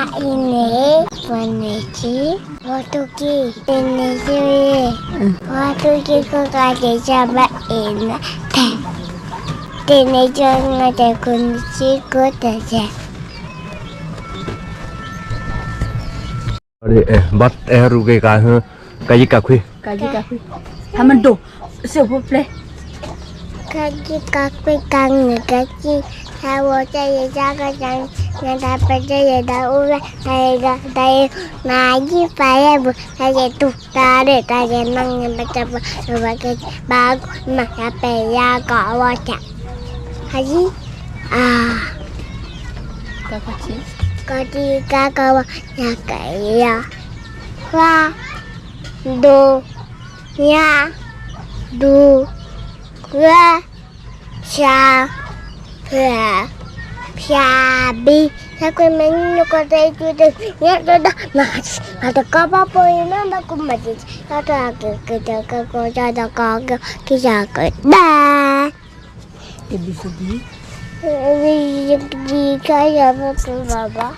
အံၤန့ၣ် ပှၤန့ၣ်က့ ဝါထူက့ တန့ၢ်က့ ဝါထူက့ခိၣ်ကျါက့ၤကဘၣ်အံၤန့ၣ် တန့ၢ်က့ ငါတဲခိၣ်နစ့ကိးတကဲ ဘၣ်အဲၣ်ရူက့ၤကါ ကယံကခွံ ကယံကခွံ ဟဲမဒိၣ် စ့ၢ်ဖိပျဲ ကယံကခွံ ကငဲၢ်ကကံ ဟဲဝဲကယံကကံ နတၢ်ပတဲယတၢ်အိၣ်ဝဲ တၢ်ယတၢ်ယ နယံာ်ပာ်ယဲပူၤ တၢ်ယတူၢ်တၢ်ရဲၣ် တၢ်ယနၢ်ညါပတၢ်ပှၤ ဝဲကဘၣ် မၤယပျဲယကီၢ်ဝဲက ဟယံ အါ ကတံကကဝါ ယကယၤ ခွါ ဒိ ညါ ဒူ ခွါ ဖျါ ဖျါ ဖျါဘံ ဟဲကွံာ်မ့ၢ်နကီၢ်တၢ်အံၤတုၤတၢ် ညါတၢ်ဒၣ် မၤတကီၢ်ပှၤပိာ်အံၤမ့ၢ်ဘၣ်ကူမၤတံၢ် တၢ်တၢ်ကကတၢၢ်ကကီၢ်တၢ်တကီၢ်ကကံၢ်ယၤကဒါ ကဘံကဘံ ကယၤပကဘၣ်ဘၣ်